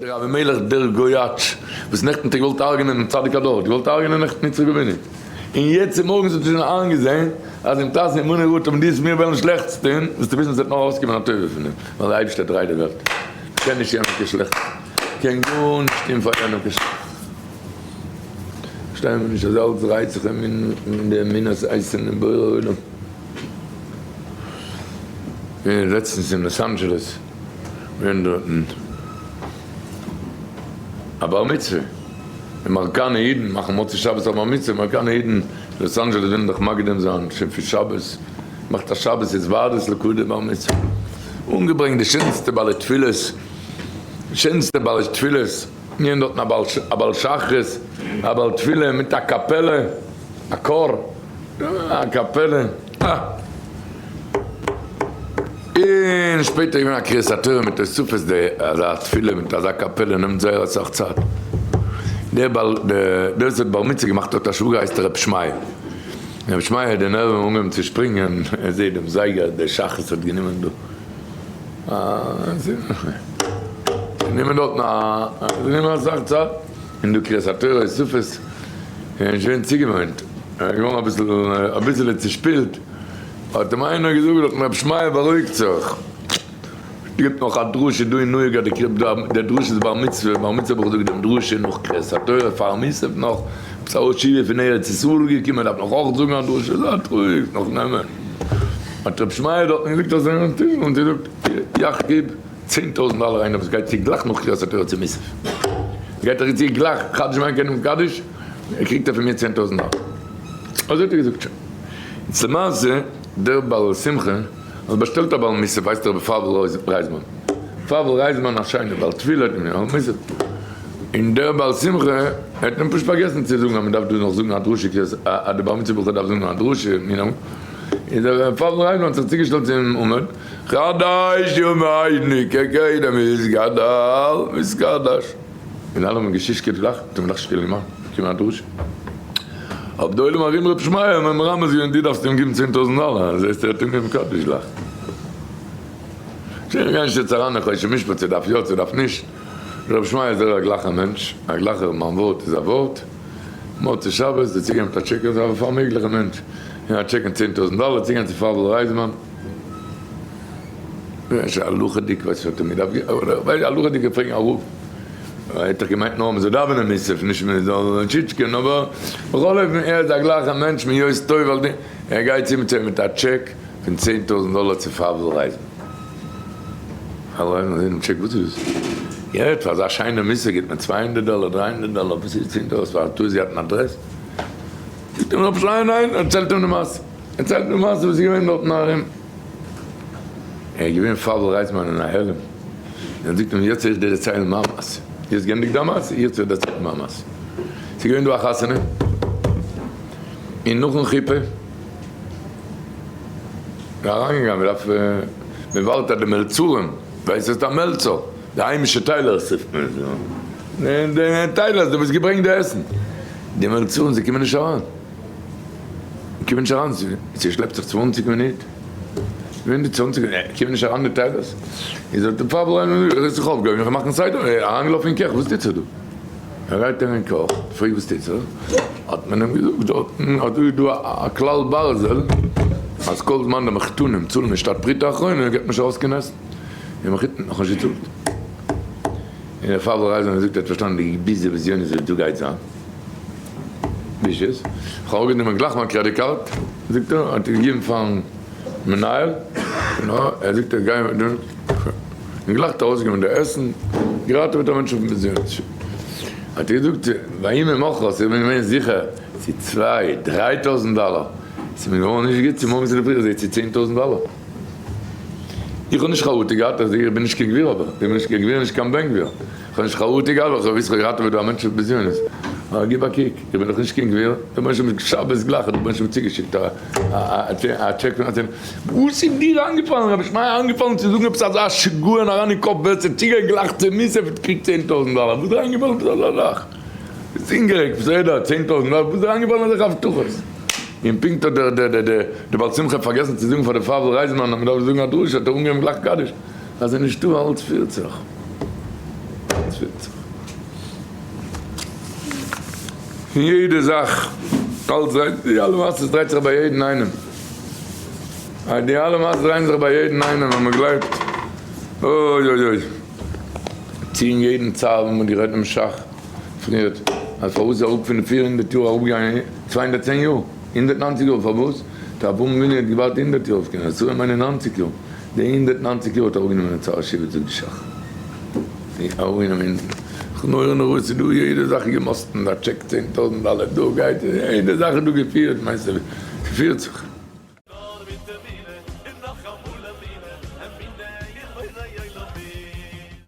דער אבימלך דער גויאטש וואס נעכטן האט ער געוואלט הרג'נען דעם צדיק הדור, האט געוואלט הרג'נען נעכטן יצחק אבינו, און יעצט צומארגנס האט ער שוין איינגעזען אז אם תעשה עמנו רעה און דו וועסט מיר וועלן שלעכטס טון, זאלסטו וויסן עס וועט נאר ארויסקומען א טובה פון דעם, ווייל דער אייבערשטער דרייט די וועלט, קען נישט יענעם קיין שלעכטס, קען גארנישט טון פאר יענעם קיין שלעכטס. פארשטייען מיר נישט אז אלץ דרייט זיך אין די אמונת עשו און בורא עולם. לעצטנס אין לאס אנדזשעלעס געווען דארטן א בר מצוה, די מאראקאנע אידן מאכן מוצאי שבת א בר מצוה, מאראקאנע אידן אין לאס אנדזשעלעס ווילן דאך מקדים זיין שוין פון שבת, מאכט א שבת התוועדות לכבוד די בר מצוה, אנגעברענגט די שענסטע בעלי תפילות, שענסטע בעלי תפילות, געווען דארטן א בעל שחרית, א בעל תפילה מיט א קאפעלע, א כאר, א קאפעלע, אה! און שפעטער איז געווען א קריאת התורה מיט תוספות די אזא תפילה מיט אזא קאפעלע נעמט זייער אסאך צייט. דער בעל דער וואס האט בר מצוה געמאכט האט א שוואגער הייסט ר' שמעי'. ר' שמעי' האט די נערווען אנגעהויבן צו שפרינגען ער זעהט דעם זייגער דער שחרית האט גענומען דא גענומען דארטן א גענומען אסאך צייט און דא קריאת התורה תוספות ער איז שוין צוגעוואוינט ער איז געווארן אביסל אביסעלע צושפילט. האט אים איינער געזאגט דארט רבי שמעיה בארואיגט זיך, גיבט נאך א דרשה דא אין נוהג אז די דרשה איז בר מצוה, בר מצוה האב איך געזאגט דעם דרשה נאך קריאת התורה פאר מוסף נאך, עפעס א ראש ישיבה פון ארץ ישראל געקומען דארף נאך אויך זאגן א דרשה, זייט רואיג נאך נעמען, האט רבי שמעיה דארטן געזאגט אזוי און און געזאגט יאך גיב 10,000 דאלער איינער וואס גייט צו גלייך נאך קריאת התורה צו מוסף, גייט ער צו גלייך קדיש מיין קען קדיש, קריגט ער פון מיר 10,000 דאלער, אזוי האט ער געזאגט שוין. איצט למעשה, דער בעל שמחה האט באשטעלט א בעל מוסף הייסט רבי פייוול רייזמאן, פייוול רייזמאן א שיינער בעל תפילה האט אים בעל מוסף, און דער בעל שמחה האט אים פשוט פארגעסן צו זאגן אז מען דארף דא נאך זאגן א דרשה כי אז די בר מצוה בחור דארף זאגן א דרשה מן ה, איז דער פייוול רייזמאן האט זיך צוגעשטעלט צום עמוד, חדש ימינו כקדם יתגדל ויתקדש. און אלע האבן געשישקעט גלייך האט אים גלייך שטיל געמאכט באקומען א דרשה. אבער די עולם ארום ר' שמעיה האבן אים מרמז געווען דו דארפסט אים גיבן 10,000 דאלער, זעסט ער האט אים געגעבן קדיש גלייך. שוין איך גיי נישט יעצט אריין אין חושן משפט צו דארף יא צו דארף נישט, ר' שמעיה איז זייער א גלייכער מענטש, א גלייכער מיין ווארט איז א ווארט, מוצאי שבת די צוגיין מיט א טשעק איז א פארמעגליכע מענטש, און א טשעק אין 10,000 דאלער צוגיין צו פייוול רייזמאן. הלכה'דיג ווייס איך האט ער געדארפט ווייל הלכה'דיג פרעגן א רב האט דאך געמיינט נאר מ'זאל דאווענען מוסף נישט מ'זאל טשיטשקען אבער בכל אופן ער איז א גלייכע מענטש מיאוס טוב על די ער גייט צו מיט מיט א טשעק פון 10,000 דאלער צו פייוול רייזן פייוול רייזן זעהט דעם טשעק וואס איז דאס געהערט פאר אזא שיינע מוסף גיבט מען 200 דאלער 300 דאלער וואס איז צען דאלער פאר א טעות געהאט אין אדרעס זאגט אים רב שליין ניין דערציילט אים די מעשה דערציילט די מעשה וואס איז געווען דארטן ארום. ער איז געווען פייוול רייזמאן אין א העלם, און ער זאגט אים יעצט וועל איך דיר דערציילן מיין מעשה, דו האסט געענדיגט דיין מעשה, יעצט וועל איך דערציילן מיין מעשה. ס'איז געווען דא א חתונה, און נאכן חופה איז ער אריינגעגאנגען, מען דארף, מען ווארט אז די מלצרים, ווייסט וואס איז א מלצר? די היימישע טיילערס רופט מען עס דא, די טיילערס, די וואס געברענגט די עסן, די מלצרים זיי קומען נישט אריין. קומען נישט אריין, ס'שלעפט זיך 20 מינוט, ווען די 20 מינוט קומען נישט אריין די טיילערס, איז האט דער פאוועל איינער זיך אויפגעהויבן איך מאכן סדר, אריינגעלאפן אין קעך, וואס טוט זיך דא? ער גייט אריין אין קאך, פרעגט וואס טוט זיך, האט מען אים געזאגט דארטן אז דא איז דא א כלל ברזל אז כל זמן די מחותנים צאלן נישט א פרוטה אחרונה געבט מען נישט ארויס קיין עסן, די מחותן האט נאכנישט געצאלט, און דער פאוועל רייזען האט געזאגט ער האט פארשטאנען די ביזי בזיונות וואס דא גייט זיין. ביזשעס, איך האב אראפגענומען גלייך מיין credit card, זאגט ער, האט ער געגעבן פארן מנהל, און ער זאגט ער גיי און גלייך האט ער ארויסגענומען די עסן, געראטעוועט א מענטש פון בזיונות, האט ער געזאגט ויהי ממחרת, איך בין געווען זיכער צו צוויי דריי טויזנט דאלער, ס'איז מיר געווארן נישט גוט, צומארגנס אינדערפרי איך זעה צו 10,000 דאלער, איך האב נישט חרטה געהאט אז איך בין נישט קיין גביר אבער, איך בין נישט קיין גביר נישט קיין בן גביר. כ'האב נישט חרטה געהאט ווייל כ'האב געוואוסט כ'האב געראטעוועט דא א מענטש פון בזיונות. אבער גיב א קוק, איך בין דאך נישט קיין גביר, דער מענטש האט מיר שבת גלייך האט דער מענטש מיר צוגעשיקט א טשעק פון א צענער. וואס איז דיר איינגעפאלן רבי שמעיה איינגעפאלן צו זאגן עפעס אזא שגעון אריין אין קאפ ווער ס'צוגייט גלייך צו מוסף קריגט 10,000 דאלער, וואס איז דיר איינגעפאלן עפעס אזא זאך? ביסט הונגעריג בסדר 10,000 דאלער, וואס איז דיר איינגעפאלן אזעלכע הבטחות? און פונקט האט דער בעל שמחה פארגעסן צו זאגן פאר די פייוול רייזמאן אז מ'דארף זאגן א דרשה האט ער אנגעהויבן גלייך קדיש. אז ער נישטא אלץ פירט זיך. פירט זיך. און יעדע זאך, אלץ דרייט, די אלע מעשות דרייט זיך ביי יעדן איינעם. די אלע מעשות דרייען זיך ביי יעדן איינעם ווען מען גלייבט. אוי אוי אוי. צו אין יעדן צער ווען מען האט גערעדט דעם שך פריערט אז פארוואס איז אראפ פון 400 יאר אראפגעגאנגען 210 יאר, 190 יאר פארוואס? דער אברהם אבינו האט געווארט הונדערט יאר אויף קינדער, שרה מיינע 90 יאר, די 190 יאר האט אראפגענומען די צער השבט זאגט די שך. די אראפגענומען נורא נוראות איז דא יעדע זאך איז געמאסטן א טשעק 10,000 דאלער דא גייט יעדע זאך איז דא געפירט מיינסטו ס'פירט זיך.